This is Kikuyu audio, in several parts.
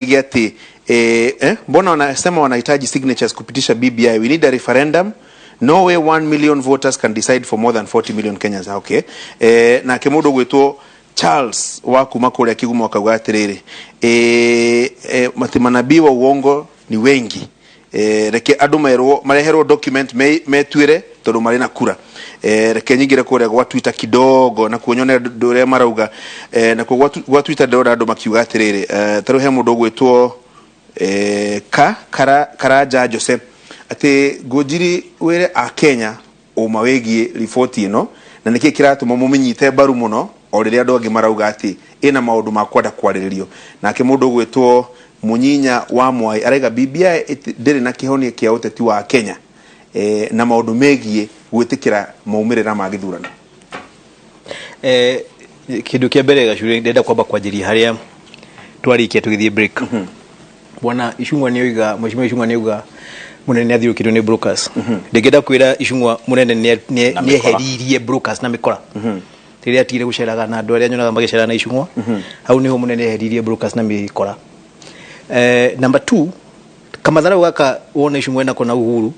Ũngĩ atĩ mbona wanasema wanahitaji signatures kupitisha BBI? We need a referendum. No way 1 million voters can decide for more than 40 million Kenyans. Okay. Nake mũndũ gwĩtwo Charles wa kuma kũrĩa Kigumo akauga atĩrĩrĩ, mati manabii wa uongo ni wengi. Reke andũ merwo, mareherwo document, metuĩre tondũ marĩ na kura. Reke nyingĩre kũrĩa gwa Twitter kidogo na kuo nyone andũ ũrĩa marauga. Nakuo gwa Twitter ndĩrona andũ makiuga atĩrĩrĩ, tarĩu he mũndũ ũgwĩtwo ka Karanja Jose atĩ ngũnjiri wĩre a Kenya ũma wĩgiĩ riboti ĩno na nĩkĩ kĩratũma mũmĩnyite mbaru mũno o rĩrĩa andũ angĩ marauga atĩ ĩna maũndũ ma kwenda kwarĩrĩrio. Nake mũndũ ũgwĩtwo Mũnyinya wa Mwai araiga BBI ndĩrĩ na kĩhonia kĩa ũteti wa Kenya na maũndũ megiĩ gwĩtĩkĩra maumĩrĩra ma gĩthurano. Kĩndũ kĩa mbere, Gacuri, ndĩrenda kwamba kwanjĩria harĩa twarĩkia tũgĩthiĩ break. Bwana Icung'wa nĩ oiga, Mheshimiwa Icung'wa nĩ oiga mũnene nĩ athiũrũkĩirio nĩ brokers. Ndĩngĩenda kwĩra Icung'wa mũnene Na nĩ mĩkora. Eheririe brokers na mĩkora rĩrĩa atigire gũceraga na andũ arĩa nyonaga magĩcera na Icung'wa. Hau nĩho mũnene eheririe brokers na mĩkora. Number two, kamatharau gaka wona Icung'wa nako na Uhuru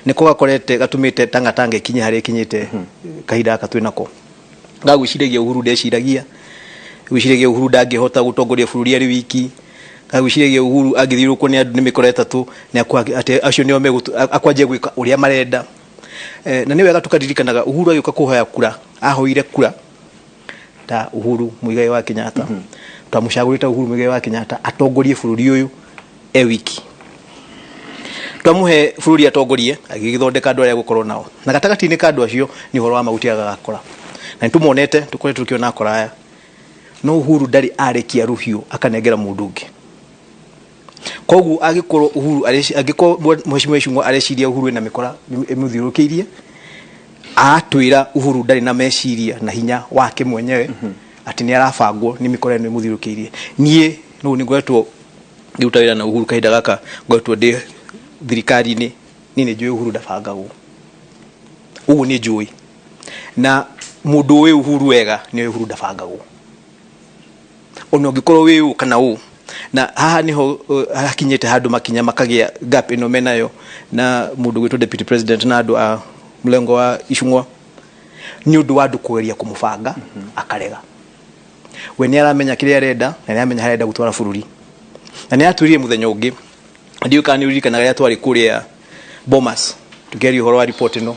nĩko gakorete gatũmĩte Tangatanga ĩkinye harĩa ĩkinyĩte kahinda gaka twĩ nako. Gagwĩciragia Uhuru ndeciragia, gwĩciragia Uhuru ndangĩhota gũtongoria bũrũri arĩ wiki, gagwĩciragia Uhuru angĩthiũrũrũkwo nĩ andũ nĩ mĩkora ĩtatũ nĩ atĩ acio nĩo akwanjia gwĩka ũrĩa marenda. Na nĩ wega tũkaririkanaga Uhuru agĩũka kũhoya kura, ahoire kura ta Uhuru Muigai wa Kenyatta. Twamũcagũrĩte Uhuru Muigai wa Kenyatta atongorie bũrũri ũyũ e wiki. Twamũhe bũrũri atongorie, agĩgĩthondeka andũ arĩa gũkorwo nao, na gatagatĩ-inĩ ka andũ acio nĩ ũhoro wa mahuti agagakora na nĩtũmonete, tũkoretwo tũkĩona akora aya. No Uhuru ndarĩ arekia rũhiũ akanengera mũndũ ũngĩ. Koguo angĩkorwo Uhuru angĩkorwo Mheshimiwa Icung'wa areciria Uhuru ena mĩkora ĩmũthiũrũrũkĩirie, aratwĩra Uhuru ndarĩ na meciria na hinya wake mwenyewe, atĩ nĩ arabangwo nĩ mĩkora ĩno ĩmũthiũrũrũkĩirie. Niĩ no nĩ ngoretwo ngĩruta wĩra na Uhuru kahinda gaka ngoretwo ndĩ thirikari-inĩ. Niĩ nĩ njũĩ Uhuru ndabangagwo ũguo, nĩ njũĩ, na mũndũ ũĩ Uhuru wega nĩ ũĩ Uhuru ndabangagwo, ona ũngĩkorwo wĩ ũũ kana ũũ. Na haha niho hakinyĩte handũ makinya makagĩa gap ĩno menayo na mũndũ gwĩtwo deputy president na andũ a mlengo wa Icung'wa, nĩ ũndũ wa andũ kũgeria kũmũbanga akarega. We nĩ aramenya kĩrĩa arenda na nĩ aramenya harĩa arenda gũtwara bũrũri, na nĩ atwĩrire mũthenya ũngĩ, ndiũĩ kana nĩ ũririkanaga, rĩrĩa twarĩ kũrĩa Bomas tũkĩaria ũhoro wa report ĩno,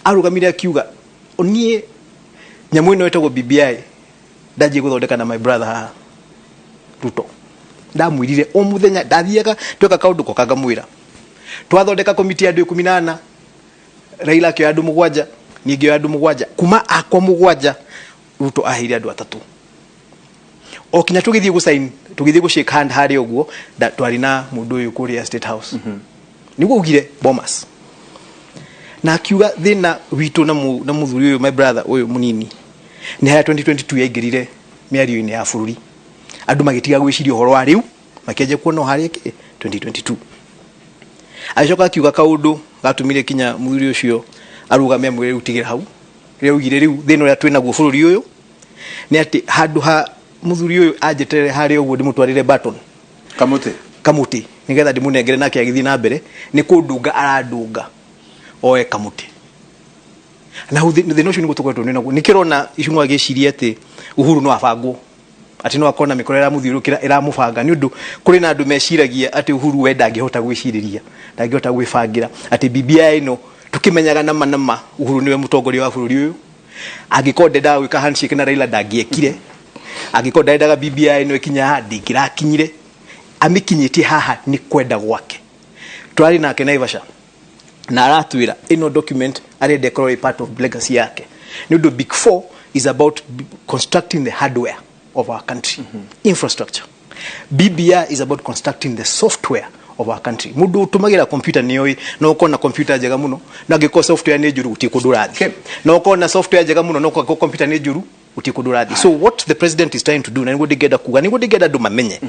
arũgamire akiuga, "Niĩ nyamũ ĩno ĩtagwo BBI ndanjie gũthondeka na my brother haha Ruto. Ndamwĩrire o mũthenya ndathiaga tweka kaũndũ koka ngamwĩra twathondeka komiti ya andũ 14, Raila akĩoya andũ 7, niĩ ngĩoya andũ 7. Kuma akwa 7, Ruto aheire andũ atatũ. O kinya tũgĩthiĩ gũ sign, tũgĩthiĩ gũ shake hand harĩa ũguo, twarĩ na mũndũ ũyũ kũrĩa State House." Nĩguo augire Bomas, na akiuga thĩna witũ na mũthuri ũyũ, my brother ũyũ mũnini, nĩ harĩa 2022 yaingĩrire mĩario-inĩ ya bũrũri, andũ magĩtiga gwĩciria ũhoro wa rĩu, makĩanjia kuona o harĩa kĩ 2022. Agĩcoka akiuga kaũndũ gatũmire kinya mũthuri ũcio arũgame amwĩre rĩu tigĩra hau, rĩrĩa augire rĩu thĩna ũrĩa twĩ naguo bũrũri ũyũ nĩ atĩ handũ ha mũthuri ũyũ anjeterere harĩa ũguo ndĩmũtwarĩre baton, Kamũtĩ. Kamũtĩ, nĩgetha ndĩmũnengere nake agĩthiĩ na mbere nĩ kũndunga arandunga oe kamũtĩ. Na hau thĩna ũcio nĩguo tũkoretwo nĩ naguo. Nĩkĩo ũrona Icung'wa agĩciria atĩ Uhuru no abangwo, atĩ no akorwo na mĩkora ĩramũthiũrũrũkĩra ĩramũbanga, nĩ ũndũ kũrĩ na andũ meciragia atĩ Uhuru we ndangĩhota gwĩcirĩria, ndangĩhota gwĩbangĩra, atĩ BBI ĩno tũkĩmenyaga nama nama Uhuru nĩwe mũtongoria wa bũrũri ũyũ. Angĩkorwo ndendaga gwĩka handshake na Raila, ndangĩekire. Angĩkorwo ndendaga BBI ĩno ĩkinye haha, ndĩngĩrakinyire. Amĩkinyĩtie haha nĩ kwenda gwake. Tũrarĩ nake Naivasha na aratwĩra ĩno document arenda ĩkorwo ĩ part of legacy yake, nĩ ũndũ Big Four is about constructing the hardware of our country, infrastructure. BBI is about constructing the software of our country. Mũndũ ũtũmagĩra computer nĩ oĩ no ũkorwo na computer njega mũno, no angĩkorwo software nĩ njũru, gũtirĩ kũndũ ũrathiĩ. No ũkorwo na software njega mũno, no ũkorwo computer nĩ njũru, gũtirĩ kũndũ ũrathiĩ. So what the president is trying to do, na nĩguo ndingĩenda kuga, nĩguo ndingĩenda andũ mamenye,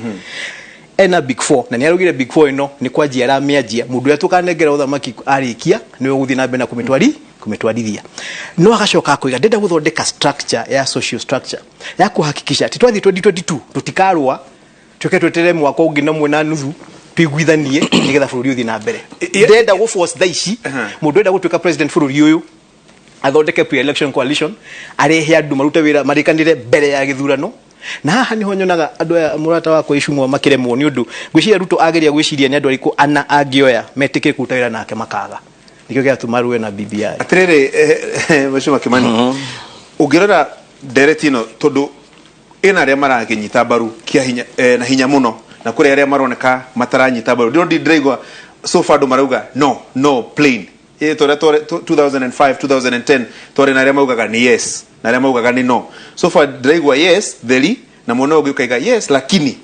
ena Big Four na nĩ araugire Big Four ĩno nĩ kwanjia aramĩanjia. Mũndũ ũrĩa tũkanengera ũthamaki arĩkia nĩwe ũgũthiĩ na mbere na kũmĩtwarithia. No agacoka akoiga ndenda gũthondeka structure ya social structure ya kũhakikisha atĩ twathiĩ 2022 tũtikarũa. Tuke tweterere mwaka ũngĩ na ũmwe na nuthu tuiguithanie nĩgetha bũrũri ũthiĩ na mbere. Ndĩrenda gũ force thaa ici mũndũ ũrenda gũtuĩka president bũrũri ũyũ athondeke pre-election coalition, arehe andũ marute wĩra, marĩkanĩre mbere ya gĩthurano. Na haha niho nyonaga andũ aya, mũrata wakwa Icung'wa, makĩremwo, nĩ ũndũ ngwĩciria Ruto ageria gwĩciria nĩ andũ arĩkũ ana angĩoya metĩkĩre kũruta wĩra nake, makaga. Nĩkĩo gĩatũma rũe na BBI. Atirĩrĩ, Mheshimiwa Kimani, ũngĩrora ndereti ĩno, tondũ ĩna arĩa marakĩnyita mbaru kĩa hinya, na hinya mũno, na kũrĩ arĩa maroneka mataranyita mbaru, ndĩro ndĩraigua so far andũ marauga no no plain ĩ tũrĩa twarĩ 2005, 2010, twarĩ na arĩa maugaga nĩ yes na arĩa maugaga nĩ no. So far ndĩraigua yes theri, na mwena ũngĩ ũkaiga yes, lakini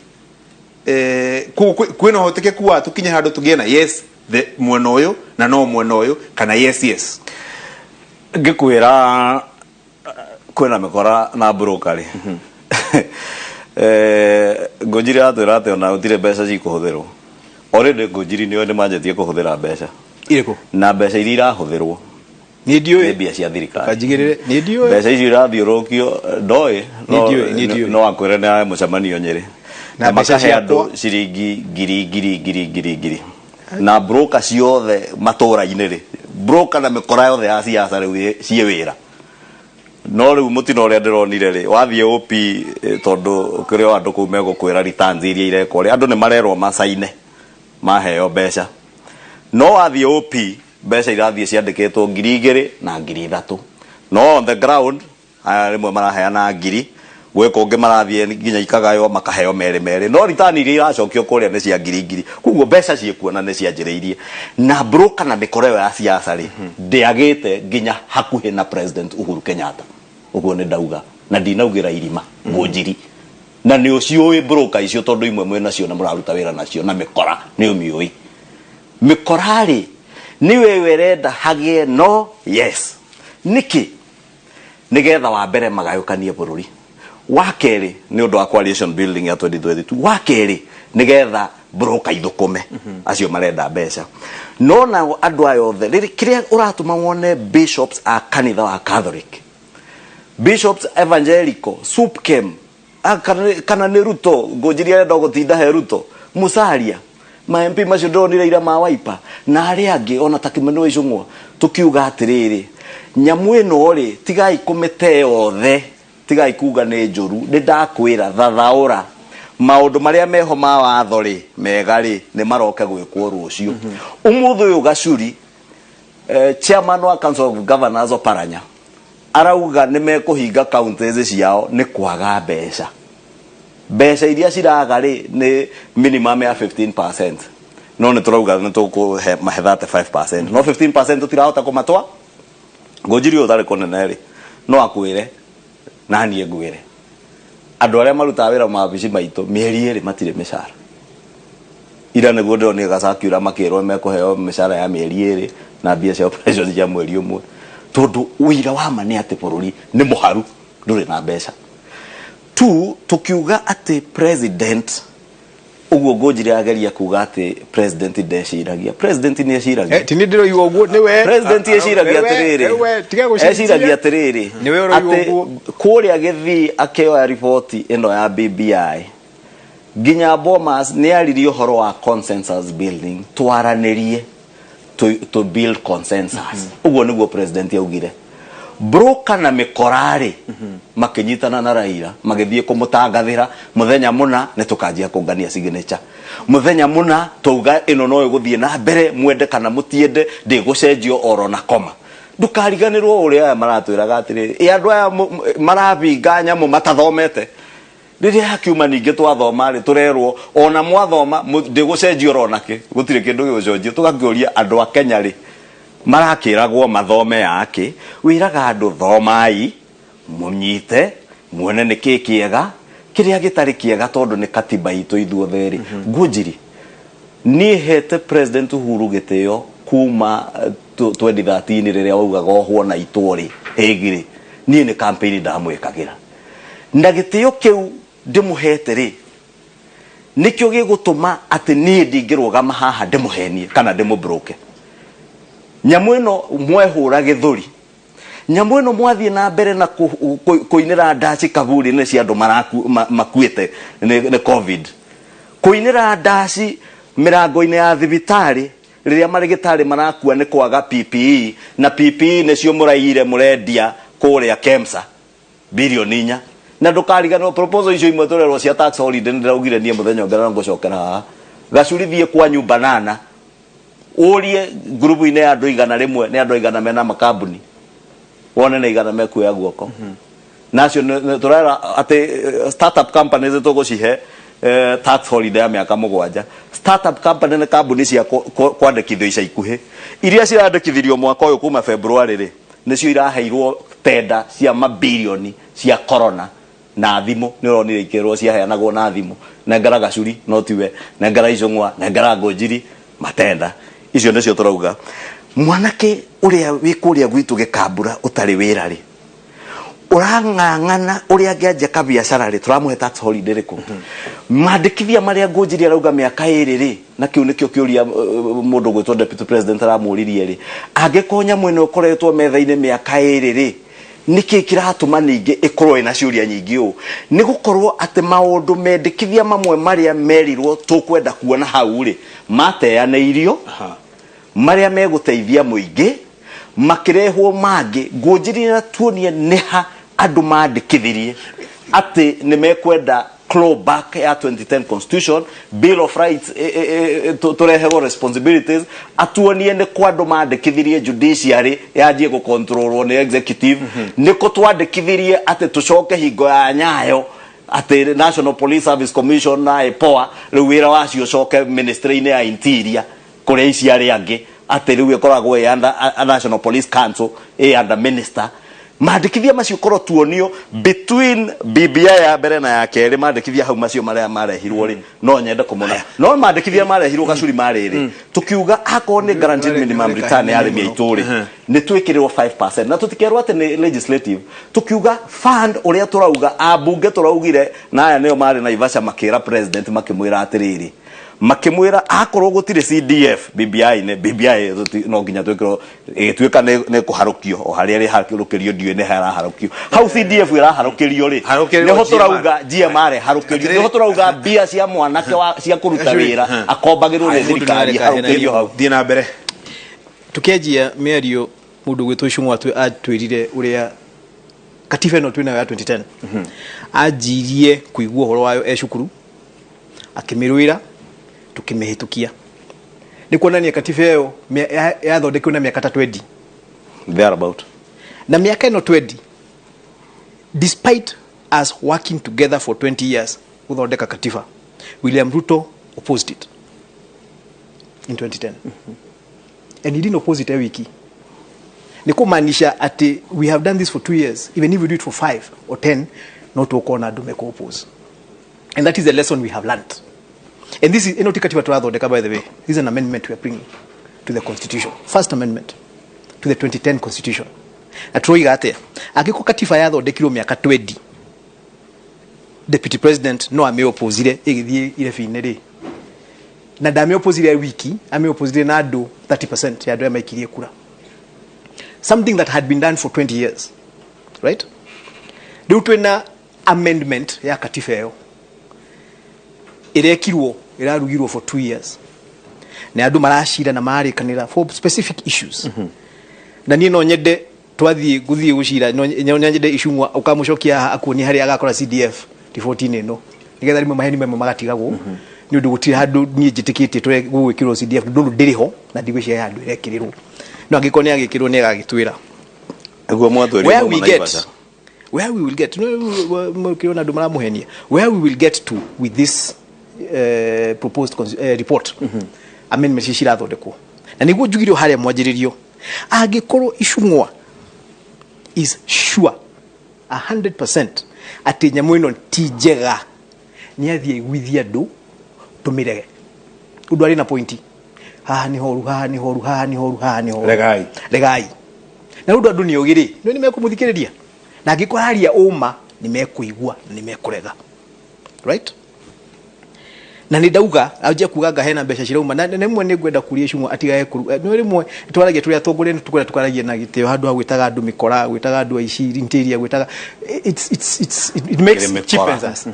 koguo kwĩna ũhotekeku wa tũkinye handũ tũgĩe na yes the mwena ũyũ na no mwena ũyũ, kana yes? Ngĩkwĩra kwĩna mĩkora na broker rĩ, Ngũnjiri atwĩra atĩ ona gũtirĩ mbeca cikũhũthĩrwo. Already Ngũnjiri nĩo nĩ manjĩtie kũhũthĩra mbeca. Irĩkũ? Na mbeca iria irahũthĩrwo Niĩ ndiũĩ. nĩ mbia cia thirikari. Kanjigĩrĩre, niĩ ndiũĩ. Mbeca icio irathiũrũrũkio ndoĩ. Niĩ ndiũĩ, niĩ ndiũĩ. No akwĩre nĩ mũcemanio Nyĩrĩ Na na mbeca makahe andũ ciakwa. ciringi ngiri ngiri ngiri ngiri ngiri, na broker ciothe matũra-inĩ rĩ, broker na mĩkora yothe ya siasa rĩu ciĩ wĩra. No rĩu mũtino ũrĩa ndĩronire rĩ, wathiĩ OP, tondũ kũrĩ o andũ kũu megũkwĩra returns iria irekwo rĩ, andũ nĩ marerwo macaine maheo mbeca, no wathiĩ OP mbeca irathiĩ ciandĩkĩtwo 2000 na 3000, no on the ground aya rĩmwe maraheana ngiri, gwĩ kũngĩ marathiĩ nginya ikagaywo makaheo merĩ merĩ, no return iria iracokio kũrĩa nĩ cia ngiri ngiri. Koguo mbeca ciĩkuo na nĩ cianjĩrĩirie na broker na mĩkora ĩyo ya siasa rĩ, ndĩagĩte nginya hakuhĩ na President Uhuru Kenyatta. Ũguo nĩ ndauga na ndinaugĩra irima Ngũnjiri, na nĩ ũciũĩ broker icio, tondũ imwe mwĩ nacio na mũraruta wĩra nacio, na mĩkora nĩ ũmĩũĩ. Mĩkora rĩ, nĩwe ĩrenda hagĩe no yes. Nĩkĩ? Nĩgetha wa mbere magayũkanie bũrũri, wa kerĩ nĩ ũndũ wa coalition building ya 2022, wa kerĩ nĩgetha broker ithũkũme acio marenda mbeca. No nao andũ aya othe rĩrĩ, kĩrĩa ũratũma wone bishops a kanitha wa Catholic, bishops evangelical, SUPKEM, kana nĩ Ruto Ngũnjiri arenda gũtinda he Ruto, Musalia, ma MP macio ndĩronire ira ma Wiper na arĩa angĩ ona ta Kimani wa Icũng'wa, tũkiuga atĩrĩrĩ, nyamũ ĩno rĩ, tigai kũmĩte yothe, tigai kuga nĩ njũru. Nĩ ndakwĩra thathaũra maũndũ marĩa meho ma watho rĩ, mega rĩ, nĩ maroke gwĩkwo rũciũ. Ũmũthĩ ũyũ Gacuri, chairman wa Council of Governors Oparanya, arauga nĩ mekũhinga counties ciao nĩ kwaga mbeca. Mbeca iria ciraga rĩ, nĩ minimum ya 15%, no nĩ tũrauga nĩ tũkũhe mahe 35%, no 15% tũtirahota kũmatwa. Ngũnjiri ũyũ ũtarĩ kũnene rĩ, no akwĩre na niĩ ngwĩre, andũ arĩa marutaga wĩra mawabici maitũ mĩeri 2 matirĩ mĩcara. Ira nĩguo ndĩronire gacakiura makĩrwo mekũheo mĩcara ya mĩeri 2 na mbia cia operation cia mweri ũmwe, tondũ ũira wa ma nĩ atĩ bũrũri nĩ mũharu, ndũrĩ na mbeca tu. Tukiuga atĩ president ũguo Ngũnjiri ageria kuga atĩ president ndeciragia, president nĩ eciragia. Ti nĩ ndĩroigua ũguo, nĩwe. President eciragia atĩrĩrĩ, Nĩwe, tiga gũcenjia. Eciragia atĩrĩrĩ, Nĩwe ũroigua atĩ ũguo. Kũrĩa gĩthii akĩoya riboti ĩno ya BBI nginya Bomas nĩ aririe ũhoro wa consensus building, twaranĩrie to build consensus. Ũguo nĩguo president augire. Broker na mĩkora rĩ, makĩnyitana na Raila magĩthiĩ kũmũtangathĩra mũthenya mũna nĩ tũkanjia kũngania signature, mũthenya mũna twauga ĩno no ĩgũthiĩ na mbere, mwende kana mũtiende, ndĩgũcenjio oro na koma. Ndũkariganĩrwo ũrĩa aya maratwĩraga atĩrĩrĩ, ĩ andũ aya marabinga nyamũ matathomete. Rĩrĩa yakiuma ningĩ twathoma rĩ, tũrerwo ona mwathoma ndĩgũcenjio oro nakĩ, gũtirĩ kĩndũ gĩgũcenjio. Tũgakĩũria andũ a Kenya rĩ, marakĩragwo mathome yakĩ? Wĩraga andũ thomai mũnyite muone nĩ kĩ kĩega, kĩrĩa gĩtarĩ kĩega, tondũ nĩ katiba itũ ithuothe rĩ. Ngũnjiri, niĩ hete President Uhuru gĩtĩo kuma 2013 rĩrĩa waugaga ohwo na itwo rĩ Hague rĩ, niĩ nĩ campaign ndamwĩkagĩra, na gĩtĩo kĩu ndĩmũhete rĩ, nĩkĩo gĩgũtũma atĩ niĩ ndingĩrũgama haha ndĩmũhenie kana ndĩmũbroke. Nyamũ ĩno mwehũra gĩthũri, nyamũ ĩno mwathiĩ na mbere na kũinĩra ndaci kaburi-inĩ cia andũ makuĩte nĩ COVID. Kũinĩra ndaci mĩrango-inĩ ya thibitarĩ rĩrĩa marĩgĩtarĩ marakua nĩ kwaga PPE, na PPE nĩcio mũraiyire mũrendia kũrĩa KEMSA bilioni 4. Na ndũkariganĩrwo proposal icio imwe tũrerwo cia tax holiday, nĩ ndĩraugire niĩ mũthenya ũngĩ na ngũcokera haha. Gacuri, thiĩ kwa nyumba nana ũrie ngurubu-inĩ ya andũ 100, nĩ andũ 100 mena makambuni, wone nĩ 100 mekuoya guoko. Nacio tũrera atĩ startup companies tũgũcihe tax holiday ya mĩaka 7. Startup company nĩ kambuni cia kwandĩkithio ica ikuhĩ, iria cirandĩkithirio mwaka ũyũ kuma February rĩ, nĩcio iraheirwo tenda cia mabilioni cia corona na thimũ. Nĩ ũronire ikĩrwo ciaheanagwo na thimũ, nengera Gacuri no tiwe, nengera Icũng'wa, nengera Ngũnjiri matenda. Icio nĩcio tũrauga mwanake ũrĩa wĩ kũrĩa gwitũ Gĩkambura ũtarĩ wĩra rĩ, ũrang'ang'ana ũrĩa angĩanjia kabiacara rĩ, tũramũhe tax holiday rĩkũ? Mandĩkithia marĩa Ngũnjiri arauga mĩaka 2 rĩ, na kĩu nĩkĩo kĩũria mũndũ gwĩtwo deputy president aramũririe rĩ, angĩkorwo nyamũ ĩno ĩkoretwo metha-inĩ mĩaka 2 rĩ, nĩkĩ kĩratũma ningĩ ĩkorwo ĩna ciũria nyingĩ ũũ? Nĩ gũkorwo atĩ maũndũ mendekithia mamwe marĩa merirwo tũkwenda kuona hau rĩ, mateanĩirio marĩa megũteithia mũingĩ, makĩrehwo mangĩ. Ngũnjirira tuonie nĩha andũ mandĩkithirie atĩ nĩ mekwenda clawback ya 2010 constitution, bill of rights, tũreherwo responsibilities. Atuonie nĩ kwa andũ mandĩkithirie judiciary yanjie gũkontrolwo nĩ executive, nĩ kũ twandĩkithirie atĩ tũcoke hingo ya Nyayo, atĩ National Police Service Commission na IPOA rĩu wĩra wacio ũcoke ministry-inĩ ya interior kũrĩa ici arĩa angĩ, atĩ rĩu ĩkoragwo ĩ under a National Police Council, ĩ under minister. Mandĩkithia macio korwo tuonio between BBI ya mbere na ya kerĩ, mandĩkithia hau macio marĩa marehirwo rĩ, no nyende kũmona. No mandĩkithia marehirwo Gacuri marĩrĩ, tukiuga akorwo nĩ guaranteed minimum return ya arĩmi aitũ rĩ, nĩ twĩkĩrĩrwo 5% na tũtikerwo atĩ nĩ legislative. Tukiuga fund ũrĩa tũrauga ambunge tũraugire, na aya nĩo marĩ Naivasha makĩra president, makĩmwĩra atĩrĩrĩ, makĩmwĩra akorwo gũtirĩ CDF BBI-inĩ, BBI no nginya twĩkĩrwo ĩgĩtuĩka nĩ kũharũkio o harĩa ĩrĩharũkĩrio, ndiũĩ nĩ haraharũkio hau CDF ĩraharũkĩrio rĩ. Harũkĩrio Nĩho GMR. Tũrauga GMR ĩharũkĩrio, nĩho tũrauga mbia cia mwanake cia kũruta wĩra akombagĩrwo nĩ Mũndũ thirikari nĩareka ĩharũkĩrio hau. Thiĩ na mbere. Tukianjia mĩario, mũndũ gwĩtwo Icũng'wa atwĩrire ũrĩa katiba ĩno twĩnayo ya 2010 anjirie kũigua ũhoro wayo e cukuru, akĩmĩrũĩra, tũkĩmĩhĩtũkia. Nĩ kuonania katiba ĩyo yathondekirwo na mĩaka ta 20 thereabout. Na mĩaka ĩno 20, despite us working together for 20 years gũthondeka katiba, William Ruto opposed it in 2010, and he didn't oppose it a wiki. Nĩ kũmaanisha atĩ we have done this for 2 years, even if we do it for 5 or 10, no tũkona andũ mekũ oppose, and that is the lesson we have learned. And this is ĩno ti katiba tũrathondeka, by the way. This is an amendment we are bringing to the constitution, first amendment to the 2010 constitution. Na tũroiga atĩa? Angĩkorwo katiba yathondekirwo mĩaka 20, deputy president no amĩopposire ĩgĩthiĩ irebi-inĩ rĩ, na ndamĩopposire wiki, amĩopposire na andũ 30% ya andũ arĩa maikirie kura, something that had been done for 20 years, right? Rĩu twĩna amendment ya katiba ĩyo ĩrekirwo, ĩrarugirwo for 2 years na andũ maracira na mararĩkanĩra for specific issues. Na niĩ no nyende twathiĩ gũthiĩ gũcira, no nyende Icung'wa ũkamũcokia haha akuonie harĩa agakora CDF riboti-inĩ ĩno, nĩgetha rĩmwe maheni mamwe magatigagwo, nĩ ũndũ gũtirĩ handũ niĩ njĩtĩkĩtie gũgwĩkĩrwo CDF ndũndũ ndĩrĩ ho na ndigwĩciria handũ ĩrekĩrĩrwo, no angĩkorwo nĩ agĩkĩrwo nĩ agagĩtwĩra. Nĩguo mwatwĩrire Where mauma we get Naivasha. Where we will get, no, andũ maramũhenia, where we will get to with this proposed report, amendment ici cirathondekwo, na nĩguo njugire o harĩa mwanjĩrĩrio, angĩkorwo Icung'wa is sure 100% atĩ nyamũ ĩno ti njega, nĩ athiĩ aiguithie andũ tũmĩrege. Ũndũ arĩ na pointi haha nĩ horu, haha nĩ horu, haha nĩ horu, haha nĩ horu. Regai. Regai. Na ũndũ andũ nĩ ogĩ rĩ, nĩ mekũmũthikĩrĩria, na angĩkorwo aria ũma nĩ mekũigua na nĩ mekũrega, right? Na nĩ ndauga anjia kuga anga hena mbeca cirauma, na rĩmwe nĩ ngwenda kũria Icung'wa atigage kũru nĩ rĩmwe twaragia tũrĩ atongoria, nĩ tũkwenda tukaragia na gĩtĩo handũ ha gwĩtaga andũ mĩkora, gwĩtaga andũ aici interior, gwĩtaga it makes Kĩrĩ mĩkora. cheapens us.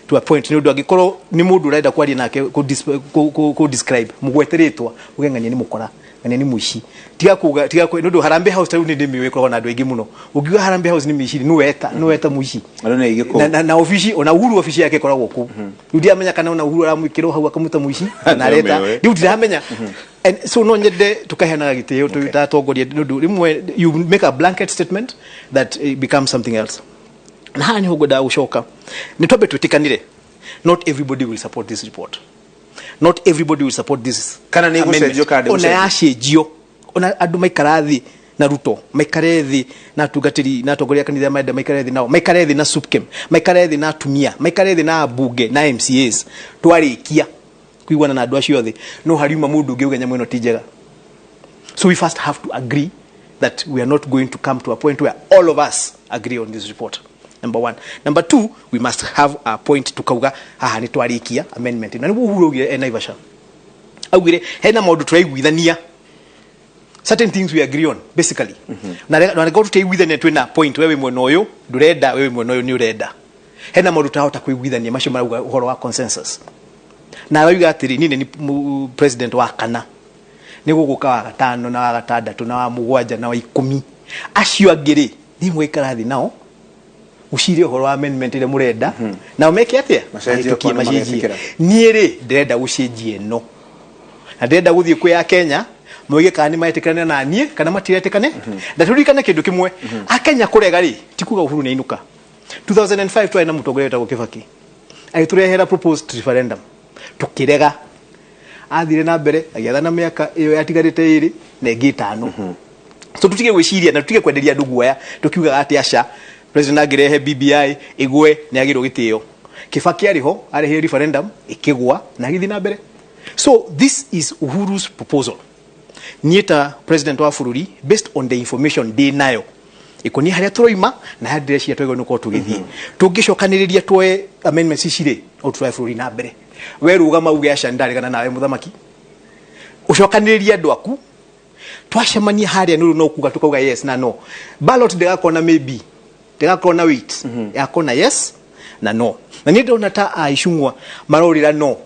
To a point nĩ ũndũ angĩkorwo nĩ mũndũ ũrenda kwaria nake kũ describe mũgwete rĩtwa uge ng'ania nĩ mũkora, ng'ania nĩ mũici, tiga kuga tiga nĩ ũndũ Harambee House tarĩu nĩ ndĩmĩũĩ ĩkoragwo na andũ aingĩ mũno. Ũngiuga Harambee House nĩ mĩici nĩ weta nĩ weta mũici. Andũ nĩ aingĩ kũu. Na obici ona Uhuru obici yake ĩkoragwo kũu. Rĩu ndiramenya kana ona Uhuru aramwĩkĩra hau akamũta mũici kana areta. Nĩamĩũĩ. Rĩu ndiramenya. And so no nyende tukaheanaga gĩtĩo okay. Ta atongoria nĩ ũndũ rĩmwe you make a blanket statement that it becomes something else. Na haha nĩho ngwendaga gũcoka, nĩ twambe twĩtĩkanĩre not everybody will support this report, not everybody will support this Kana nĩ amendment. ĩgũcenjio kana Ona ndĩgũcenjio? Yacenjio, ona andũ maikara thĩ na Ruto, maikare thĩ na atungatĩri na atongoria a kanitha marenda maikare thĩ nao, maikare thĩ na SUPKEM, maikare thĩ na atumia, maikare thĩ na ambunge na MCAs, twarĩkia kuiguana na andũ acio othe, no hariuma mũndũ ũngĩ uge nyamũ ĩno ti njega. So we first have to agree that we are not going to come to a point where all of us agree on this report. Number one. Number two, we must have a point tukauga haha nĩ twarĩkia amendment. Na nĩguo Uhuru augire e Naivasha. Augire hena maũndũ tũraiguithania. Certain things we agree on basically. Na na nĩguo tũtiaiguithania twĩna point wewe mwena ũyũ ndũrenda, wewe mwena ũyũ nĩ ũrenda. Hena maũndũ tũrahota kũiguithania macio marauga ũhoro wa consensus. Na arauga atĩrĩ niĩ nĩ president wa kana nĩ gũgũka wa gatano na wa gatandatũ na wa mũgwanja na wa 10 acio angĩ rĩ nĩ mũgũikara thĩ nao mũcire ũhoro wa amendment ĩrĩa mũrenda nao meke atĩa? Macenjie Mahĩtũkie, okorwo nĩ macenjie. magetĩkĩra. Niĩ rĩ ndĩrenda gũcenjia ĩno na ndĩrenda gũthiĩ kwĩ ya Kenya moige kana nĩ maretĩkania na niĩ kana matiretĩkane. Na tũririkane kĩndũ kĩmwe, akenya kũrega rĩ ti kuga Uhuru nĩ ainũka. 2005 twarĩ na mũtongoria wĩtagwo Kibaki, agĩtũrehera proposed referendum, tũkĩrega. Athire na mbere agĩathana mĩaka ĩyo yatigarĩte 2 na ĩngĩ 5. So tutige gwĩciria na tutige kwenderia andũ guoya tukiugaga atĩ aca president angĩrehe BBI ĩgwe nĩ agĩrwo gĩtĩo. Kibaki arĩ ho arehire referendum ĩkĩgwa na agĩthiĩ na mbere. So this is Uhuru's proposal. Niĩ ta president wa bũrũri, based on the information ndĩ nayo ĩkoniĩ harĩa tũroima na harĩa ndĩreciria twagĩrĩirwo nĩ gũkorwo tũgĩthiĩ, tũngĩcokanĩrĩria tuoe amendments ici rĩ, no tũtware bũrũri na mbere. We rũgama uge aca nĩndaregana nawe mũthamaki, ũcokanĩrĩrie andũ aku, twacemania harĩa nĩ no kuga tukauga yes na no. Ballot ndĩgakorwo na maybe, ndĩgakorwo na wait, yakorwo na yes na no. Na niĩ ndĩrona ta a Icung'wa marorĩra no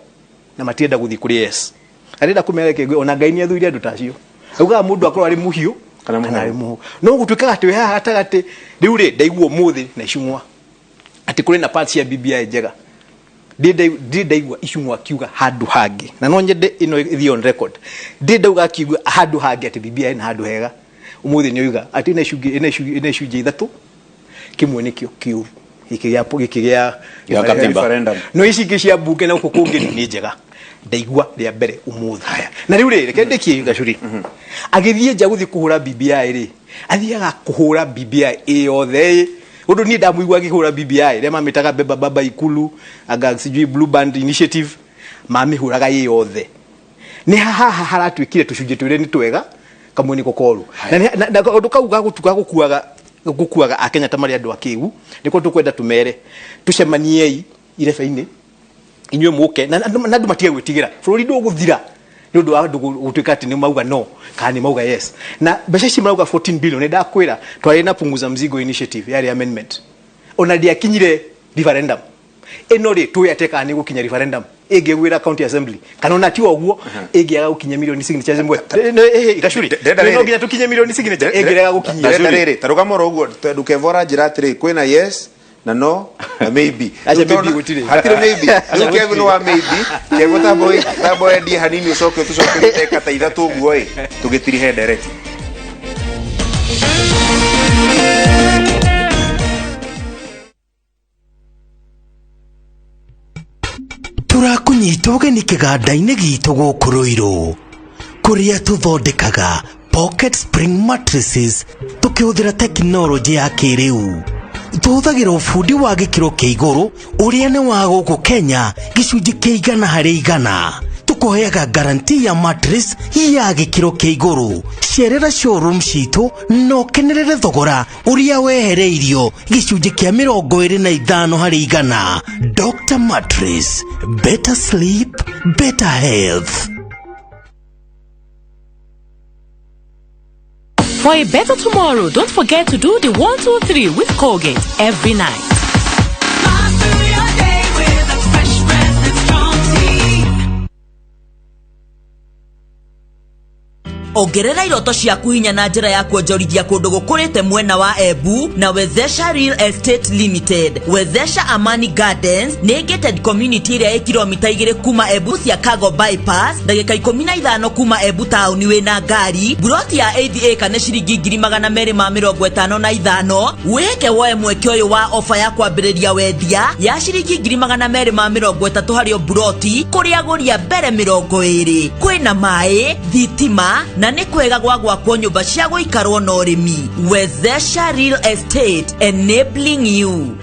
na matirenda gũthiĩ kũrĩ yes. Arenda kũmera kĩngĩ ona Ngai nĩ athũire andũ ta acio, augaga mũndũ akorwo arĩ mũhiũ kana kana arĩ mũhu, no gũtuĩkaga atĩ wĩ haha gatagatĩ. Rĩu rĩ ndaigua ũmũthĩ na Icung'wa atĩ kũrĩ na parts cia BBI njega, ndirĩ ndaigua Icung'wa akiuga handũ hangĩ, na no nyende ĩno ĩthiĩ on record, ndirĩ ndauga akiuga handũ hangĩ atĩ BBI na handũ hega. Ũmũthĩ nĩ oiga atĩ ĩna icunjĩ ĩna icunjĩ ĩna icunjĩ ithatũ, kĩmwe nĩkĩo kĩũru gĩkĩ gĩa gĩkĩ gĩa Gĩa katiba. Referendum. No ici ingĩ cia mbunge na gũkũ kũngĩ nĩ njega. Ndaigua rĩa mbere ũmũthĩ. Na rĩu rĩ reke ndĩkie gacuri agĩthiĩ nja gũthiĩ kũhũra BBI rĩ, athiaga kũhũra BBI ĩ yothe ĩ ũndũ niĩ ndamũigua akĩhũra BBI rĩa mamĩtaga Beba Baba Ikulu anga sijui Blue Band Initiative, mamĩhũraga ĩ yothe. Nĩ haha haratuĩkire tũcunjĩ twĩrĩ nĩ twega kamwe nĩko koru na kaũndũ kau gagũtuka gũkuaga gũkuaga akenya ta marĩ andũ akĩgu. Nĩko tũkwenda tũmere tũcemaniei irebe-inĩ inyuĩ mũke na andũ matige gwĩtigĩra bũrũri ndũgũthira nĩ ũndũ wa andũ gũtuĩka atĩ nĩ mauga no kana nĩ mauga yes. Na mbeca ici marauga 14 billion, nĩ ndakwĩra twarĩ na Punguza Mzigo Initiative yarĩ amendment, ona ndĩakinyire referendum. Ĩno rĩ tũĩ atĩ kana nĩ gũkinya referendum ĩngĩgwĩra county assembly kana ona ti ũguo ĩngĩaga gũkinya milioni signature ĩmwe gacuri Ndĩrenda rĩrĩ. no nginya tũkinye milioni signature ĩngĩrega gũkinyia. Ndĩrenda rĩrĩ ta rũgama oro ũguo ndũkevora njĩra atĩrĩ kwĩna yes na no na maybe. Aca, Rĩu tondũ maybe gũtirĩ. Hatirĩ maybe. Aca, Rĩu Kevin gũtirĩ. wa maybe Kevin tambo wendie hanini ũcoke ũtũcokerie ndagĩka ta 3 ũguo ĩ tũgĩtirihe ndereti. Tũrakũnyita ũgeni kĩganda-inĩ gitũ gũkũ Rũirũ kũrĩa tũthondekaga pocket spring mattresses tũkĩhũthĩra tekinoronjĩ ya kĩrĩu. Tũhũthagĩra ũbundi wa gĩkĩro kĩa igũrũ ũrĩa nĩ wa gũkũ Kenya gĩcunjĩ kĩa 100%. Tũkũheaga guarantee ya mattress ya gĩkĩro kĩa igũrũ. Cerera showroom citũ na ũkenerere thogora ũrĩa wehereirio gĩcunjĩ kĩa 25%. Dr. Mattress, better sleep, better health. For a better tomorrow, don't forget to do the 1, 2, 3 with Colgate every night. Master your day with a Ongerera iroto ciaku hinya na njĩra ya kuonjorithia kũndũ gũkũrĩte mwena wa Embu na Wezesha Real Estate Limited. Wezesha Amani Gardens nĩ gated community ĩrĩa ĩ kilomita 2 kuma Embu cia Kago bypass, ndagĩka 15 kuma Embu taũni wĩna ngari. Buroti ya 8 acre nĩ ciringi 255,000. Wĩhĩke woe mweke ũyũ wa ofa ya kwambĩrĩria wendia ya ciringi 230,000 harĩ o buroti kũrĩ agũri a mbere 20. Kwĩna maĩ, thitima na nĩ kwega gwa gwakwo nyũmba cia gũikarwo na ũrĩmi. Wezesha Real Estate, enabling you.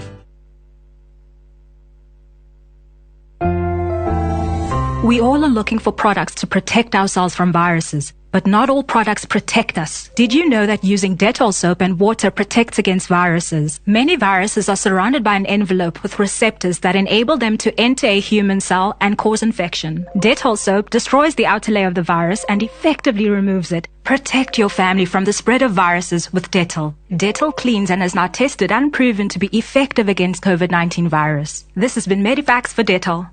We all are looking for products to protect ourselves from viruses, but not all products protect us. Did you know that using Dettol soap and water protects against viruses? Many viruses are surrounded by an envelope with receptors that enable them to enter a human cell and cause infection. Dettol soap destroys the outer layer of the virus and effectively removes it. Protect your family from the spread of viruses with Dettol. Dettol cleans and is now tested and proven to be effective against COVID-19 virus. This has been Medifax for Dettol.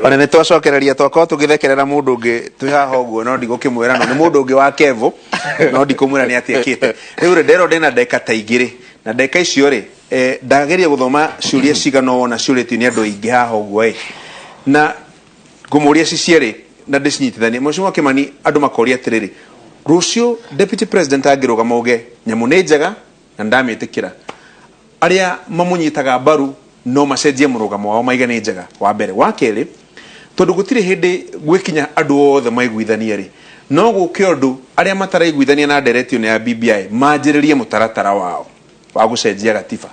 Ona nä twacokereria twakorwo tå gä thekerera må ndå å ngä twä haha å guo no ndigå kä mwä ra no nä må ndå å ngä wa kevo no ndikå mwä ra nä atä ekä te rä u rä nderwo ndä na ndeka ta igä rä na ndeka icio rä ndageria gå thoma ciå cigana ona ciå rä tio nä andå aingä haha å guo ä na ngå må ria cicierä na ndä cinyitithanie Mheshimiwa Kimani andå makoria atä rä rä rũciũ deputy president angä auge nyamũ nĩ njega na ndamä tä kä ra arĩa mamũnyitaga mbaru no macenjie mũrũgamo wao maiga nĩ njega wa mbere. Wa kerĩ, tondũ gũtirĩ hĩndĩ gwĩkinya andũ othe maiguithanie rĩ, no gũke ũndũ arĩa mataraiguithania na ndereti ĩno ya BBI manjĩrĩrie mũtaratara wao wa gũcenjia gatiba,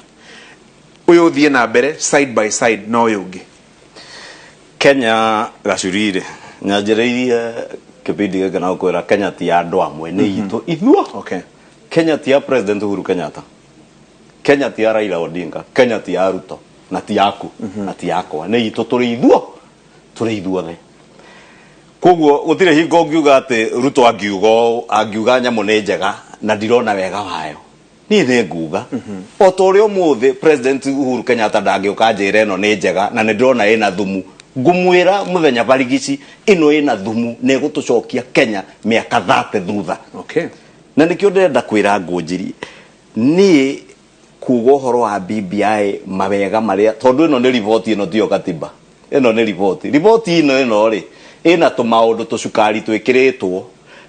ũyũ ũthiĩ na mbere side by side na ũyũ ũngĩ. Kenya gacurire nyanjĩrĩirie kĩbindi gĩkĩ na gũkwĩra Kenya ti ya andũ amwe, nĩ itũ ithuo. Kenya ti ya President Uhuru Kenyatta, Kenya ti ya Raila Odinga, Kenya ti ya Ruto na ti yaku na ti yakwa, nĩ itũ tũrĩ ithuo, tũrĩ ithuothe. Koguo gũtirĩ hingo ũngiuga atĩ Ruto angiuga nyamũ nĩ njega na ndirona wega wayo, niĩ nĩ nguga o ta ũrĩa ũmũthĩ President Uhuru Kenyatta ndangĩũka njĩre ĩno nĩ njega na nĩ ndĩrona ĩna thumu, ngũmwĩra mũthenya barigici ĩno ĩna thumu nĩ ĩgũtũcokia Kenya mĩaka 30 thutha. Na nĩkĩo ndĩrenda kwĩra Ngũnjiri niĩ kuga ũhoro wa BBI mawega marĩa, tondũ ĩno nĩ riboti, ĩno tiyo katiba, ĩno nĩ riboti. Riboti ĩno rĩ ĩna tũmaũndũ tũcukari twĩkĩrĩtwo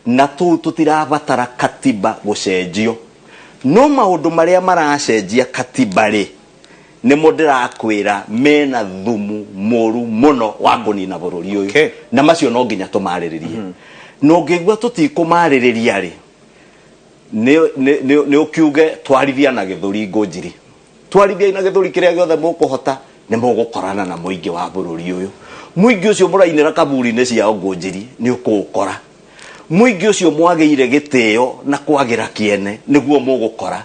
na tũu tũtirabatara katiba gũcenjio, no maũndũ marĩa maracenjia katiba rĩ nĩmo ndĩrakwĩra mena thumu mũru mũno wa kũnina bũrũri ũyũ. Na macio no nginya tũmarĩrĩrie. Na ũngĩigua tũtikũmarĩrĩria rĩ, nĩ ũkiuge twarithia na gĩthũri Ngũnjiri, twarithia na gĩthũri kĩrĩa gĩothe mũkũhota nĩ mũgũkorana na mũingĩ wa bũrũri ũyũ. Mũingĩ ũcio mũrainĩra kaburi-inĩ ciao Ngũnjiri nĩ ũkũũkora. Mũingĩ ũcio mwagĩire gĩtĩo na kwagĩra kĩene nĩguo mũgũkora.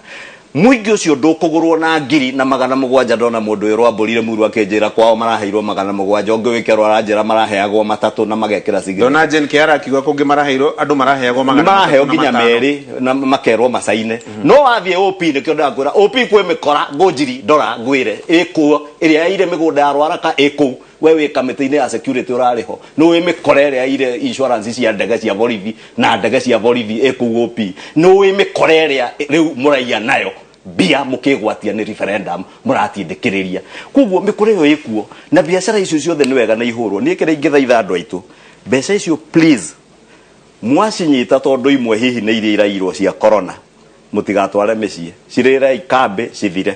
Mũingĩ ũcio ndũkũgũrwo na 700,000. Ndona mũndũ ũyũ rwambũrire muru akĩnjĩra kwao maraheirwo 700, ũngĩ wĩkerwo aranjĩra maraheagwo 3 na magekĩra signature. Ndona Jane Kĩara akiuga kũngĩ maraheirwo andũ maraheagwo magana maraheo matatũ na nginya matano. 2 na makerwo macaine. No wathiĩ OP nĩkĩo ndakwĩra OP kwĩ mĩkora Ngũnjiri ndora ngwĩre ĩkuo ĩrĩa yaire mĩgũnda ya Rwaraka ĩkũu, we wĩ kamĩtĩ-inĩ ya security ũrarĩ ho, nĩ ũĩ mĩkora ĩrĩa yaire insurance cia ndege cia borithi na ndege cia borithi ĩkũu OP, nĩ ũĩ mĩkora ĩrĩa rĩu mũraiya nayo mbia mũkĩgwatia nĩ referendum mũratindĩkĩrĩria. Koguo mĩkora ĩyo ĩkuo na biacara icio ciothe nĩ wega na ihũrwo. Niĩ kĩrĩa ingĩthaitha andũ aitũ, mbeca icio please mwacinyita, tondũ imwe hihi nĩ iria irairwo cia corona, mũtigatware mĩciĩ, cirĩre ikambĩ cithire.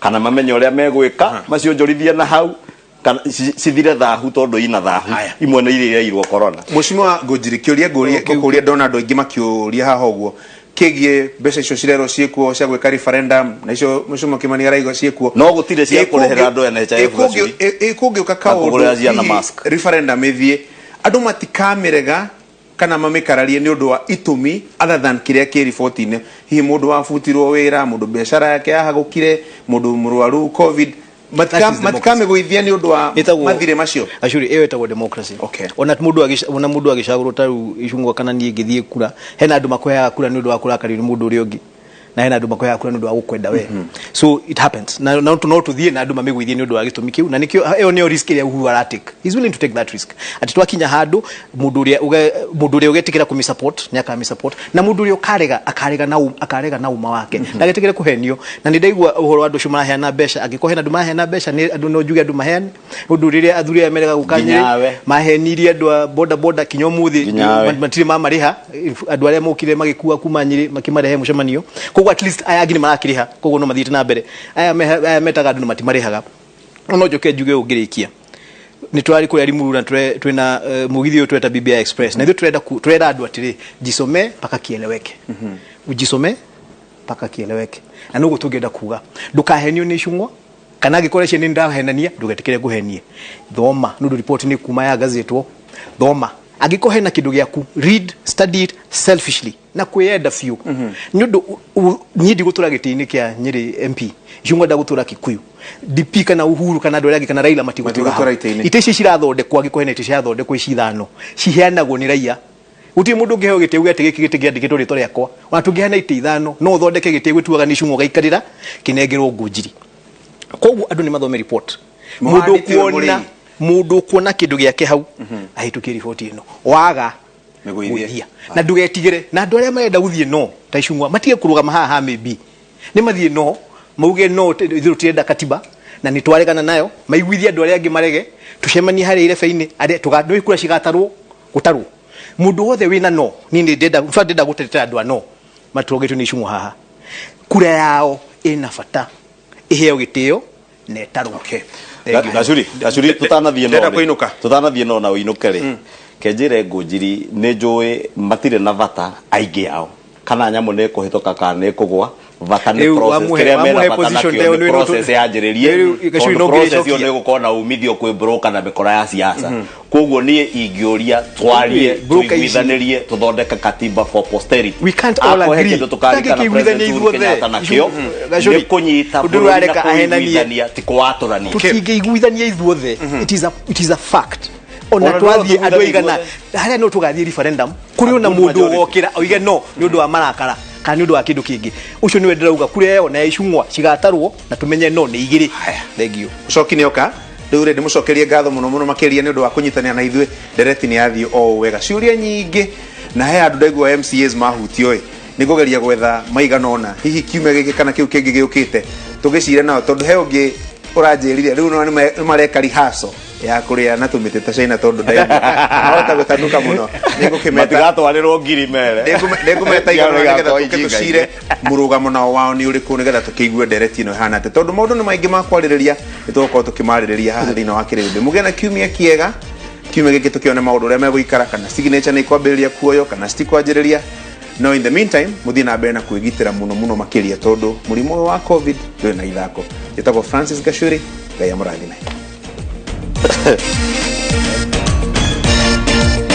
Kana mamenye ũrĩa megwĩka, macionjorithie na hau, kana cithire thahu tondũ ina thahu. Imwe nĩ iria irairwo corona. Mheshimiwa Ngũnjiri, kĩũria ngũkũria ndona andũ aingĩ makĩũria haha ũguo kĩgiĩ mbeca icio cirerwo ciĩkuo cia gwĩka referendum na icio Mheshimiwa Kimani araiga ciĩkuo, no gũtirĩ cia kũrĩhĩra andũ NHIF gacuri. Ĩkũngĩũka Na kaũndũ kũgũrĩra ciana hihi mask. referendum ĩthiĩ andũ matikamĩrega kana mamĩkararie nĩ ũndũ wa itũmi other than kĩrĩa kĩ riboti-inĩ, hihi mũndũ wabutirwo wĩra, mũndũ biacara yake yahagũkire, mũndũ mũrwaru COVID, That is democracy. matikamĩgũithia nĩ ũndũ wa Ĩtagwo- mathirĩ macio. Actually ĩyo ĩtagwo democracy. Ona mũndũ agĩcagũrwo ta rĩu Icungwa kana niĩ ngĩthiĩ kura, hena andũ makũheaga kura nĩ ũndũ wa kũrakario nĩ mũndũ ũrĩa ũngĩ. Na hena andũ makoyaga kura nĩ ũndũ wa gũkwenda we. So it happens. Na no tũthiĩ na andũ mamĩgũithie nĩ ũndũ wa gĩtũmi kĩu, na nĩkĩo ĩyo nĩyo risk ĩrĩa Uhuru aratake. He's willing to take that risk, atĩ twakinya handũ mũndũ ũrĩa ũgetĩkĩra kũmĩ support nĩ akamĩ support, na mũndũ ũrĩa ũkarega akarega na akarega na uma wake, na agetĩkĩre kũhenio. Na nĩ ndaigua ũhoro wa andũ acio maraheana mbeca. Angĩkorwo hena andũ maraheana mbeca, nĩ andũ, no njuge andũ maheane ũndũ rĩrĩa athuri aya merega gũka Nyĩrĩ. Nginyawe. Mahenirie andũ a boda boda kinya ũmũthĩ. Nginyawe. Matirĩ mamarĩha andũ arĩa mokire magĩkua kuma Nyĩrĩ makĩmarehe mũcemanio. Koguo at least aya angĩ nĩ marakĩrĩha, koguo no mathiĩte na mbere. Aya metaga andũ na matimarĩhaga. No njoke njuge ũũ ngĩrĩkia, nĩ tũrarĩ kũrĩa Limuru na twĩna mũgithi ũyũ tweta BBI Express, na ithuĩ tũrenda tũrera andũ atĩrĩ, jisome mpaka kieleweke, ujisome mpaka kieleweke. Na noguo tũngĩenda kuga, ndũkahenio nĩ icung'wa, kana angĩkorwo icio nĩ ndahenania, ndũgetĩkĩre ngũhenie. Thoma, nĩ ũndũ riboti nĩ kuma ya gazetwo. Thoma, angĩkorwo hena kĩndũ gĩaku, read, study it selfishly na kwĩyenda biũ, nĩ ũndũ niĩ ndigũtũra gĩtĩ-inĩ kĩa Nyĩrĩ MP, icung'wa ndagũtũra Kikuyu, DP kana Uhuru kana andũ arĩa angĩ kana Raila matigũtũra Matigũtũra hau. itĩ-inĩ. Itĩ ici cirathondekwo, angĩkorwo hena itĩ cirathondekwo ici ithano, ciheanagwo nĩ raia. Gũtirĩ mũndũ ũngĩheo gĩtĩ uge atĩ gĩkĩ gĩtĩ kĩandĩkĩtwo rĩtwa rĩakwa. Ona tũngĩheana itĩ ithano, no ũthondeke gĩtĩ gwĩtuaga nĩ icung'wa ũgaikarĩra kĩnengerwo ngũnjiri. Koguo andũ nĩ mathome report. Mũndũ Mũhandi tiwe ũkuona mũrĩi. Mũndũ ũkuona kĩndũ gĩake hau ahĩtũkie riboti ĩno, waga Mĩgũithie. gũithia na ndũgetigĩre. Na andũ arĩa marenda gũthiĩ no ta icung'wa matige kũrũgama haha ha maybe nĩ mathiĩ no mauge no ithuĩ tũtirenda katiba na nĩ twaregana nayo, maiguithie andũ arĩa angĩ marege, tũcemanie harĩa irebe-inĩ arĩa nĩ kura cigatarwo gũtarwo. Mũndũ wothe wĩna no niĩ nĩ ndĩrenda, in fact ndĩrenda gũtetera andũ a no matũrogetio nĩ icung'wa haha, kura yao ĩna bata, ĩheo gĩtĩo na ĩtarwo. Okay. Thank you. Gacuri, Gacuri, tutanathiĩ no Ndĩrenda rĩ. kũinũka. Tutanathiĩ no na ũinũke rĩ, kenjĩre ngũnjiri, nĩ njũĩ matirĩ na bata aingĩ ao kana nyamũ nĩ kũhĩtũka kana nĩ kũgwa, bata nĩ Rĩu process. Kĩrĩa mena wamũhe bata position nakĩo ta ĩyo nĩ process yanjĩrĩrie, Rĩu, Gacuri, tondũ no process ĩyo ngĩrĩcokia. nĩ gũkorwo na umithio kwĩ broker na mĩkora ya siasa. Koguo niĩ ingĩũria twarie, Broker ici- tũiguithanĩrie, tũthondeke katiba for posterity. We can't all Akorwo he agree. kĩndũ tũkarikana Tũtangĩkĩiguithania President Uhuru ithuothe. Kenyatta nakĩo Gacuri, nĩ kũnyita ũndũ bũrũri na ũrareka ahenanie. kũiguithania, ti kũwatũrania. Tũtingĩiguithania ithuothe. It is a fact. Ona Ona no twathiĩ andũ tũiguithanie aigana ithuothe. harĩa no tũgathiĩ referendum, kũrĩ ona A good mũndũ majority. ũgokĩra oige no nĩ ũndũ wa marakara kana nĩ ũndũ wa kĩndũ kĩngĩ. Ũcio nĩwe ndĩrauga kura ĩyo na ya icung'wa cigatarwo na tũmenye no nĩ igĩrĩ. Thank you. Mũcoki nĩ oka rĩu rĩ, ndĩmũcokerie ngatho mũno mũno makĩria nĩ ũndũ wa kũnyitanĩra na ithuĩ. Ndereti nĩ yathiĩ o ũũ wega, ciũria nyingĩ, na he andũ ndaigua MCAs mahutio ĩ, nĩ ngũgeria gwetha maigana ũna hihi kiumia gĩkĩ kana kĩu kĩngĩ gĩũkĩte tũgĩcire nao, tondũ he ũngĩ ũranjĩrire rĩu no nĩ mareka rehearsal ya kũrĩa na tũmĩtĩ ta China, tondũ ndaigua mahota gũtanuka mũno. Nĩ ngũkĩmeta Matigatwarĩrwo ngiri mere. Nĩngũmeta igana nĩgetha Igakorwo tũke ijinga tũcire mũrũgamo nao wao nĩ ũrĩkũ, nĩgetha tũkĩigue ndereti ĩno ĩhana atĩa, tondũ maũndũ nĩ maingĩ ma kwarĩrĩria. Nĩ tũgũkorwo tũkĩmarĩrĩria haha thĩinĩ wa kĩrĩndĩ. Mũgĩe na kiumia kĩega. Kiumia gĩkĩ tũkĩone maũndũ ũrĩa megũikara, kana signature nĩ ikwambĩrĩria kuoywo kana citikwambĩrĩria. No in the meantime, mũthiĩ na mbere na kwĩgitĩra mũno mũno makĩria, tondũ mũrimũ ũyũ wa COVID ndũrĩ na ithako. Njĩtagwo Francis Gacuri. Ngai amũrathime.